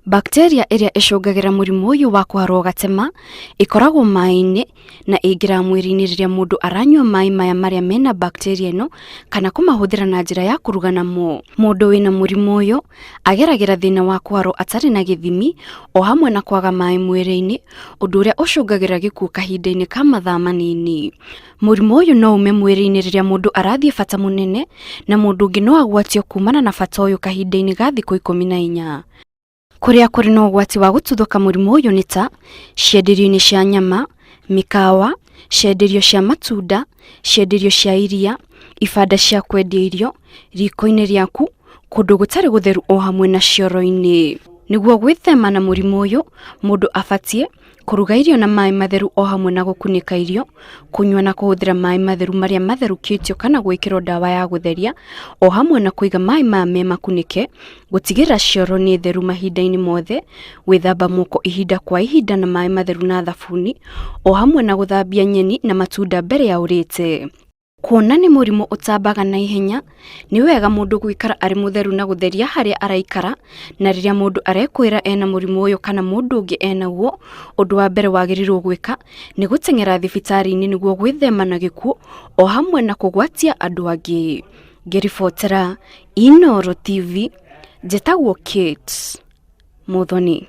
Bacteria ĩrĩa ĩcũngagĩra mũrimũ ũyũ wa kũharwo gatema ĩkoragwo maĩ-inĩ na ĩingĩraga mwĩrĩ-inĩ rĩrĩa mũndũ aranyua maĩ maya marĩa mena bacteria ĩno kana kũmahũthĩra na njĩra ya kũruga namo. Mũndũ wĩna mũrimũ ũyũ ageragĩra thĩna wa kũharwo atarĩ na gĩthimi o hamwe na kwaga maĩ mwĩrĩ-inĩ, ũndũ ũrĩa ũcũngagĩra gĩkuũ kahinda-inĩ ka mathaa manini. Mũrimũ ũyũ no ume mwĩrĩ-inĩ rĩrĩa mũndũ arathiĩ bata mũnene na mũndũ ũngĩ no agwatio kumana na bata ũyũ kahinda-inĩ ga thikũ 14. Kũrĩa kũrĩ na ũgwati wa gũtuthũka mũrimũ ũyũ nĩ ta cienderio-inĩ cia nyama, mĩkawa, cienderio cia matunda, cienderio cia iria, ibanda cia kwendia irio, riko-inĩ rĩaku, kũndũ gũtarĩ gũtheru o hamwe na cioro-inĩ. Nĩguo gwĩthema na mũrimũ ũyũ, mũndũ abatiĩ kũruga irio na maĩ matheru o hamwe na gũkunĩka irio, kũnyua na kũhũthĩra maĩ matheru marĩa matherũkĩtio kana gwĩkĩrwo ndawa ya gũtheria, o hamwe na kũiga maĩ maya me makunĩke, gũtigĩrĩra cioro nĩ theru mahinda-inĩ mothe, gwĩthamba moko ihinda kwa ihinda na maĩ matheru na thabuni, o hamwe na gũthambia nyeni na matunda mbere ya ũrĩte. Kuona nĩ mũrimũ ũtambaga na ihenya, nĩ wega mũndũ gũikara arĩ mũtheru na gũtheria harĩa araikara, na rĩrĩa mũndũ arekwĩra ena mũrimũ ũyũ kana mũndũ ũngĩ enaguo, ũndũ wa mbere wagĩrĩirwo gwĩka nĩ gũteng'era thibitarĩ-inĩ nĩguo gwĩthema na gĩkuũ o hamwe na kũgwatia andũ angĩ. Ngĩribotera Inooro TV, njĩtagwo Kate Muthoni.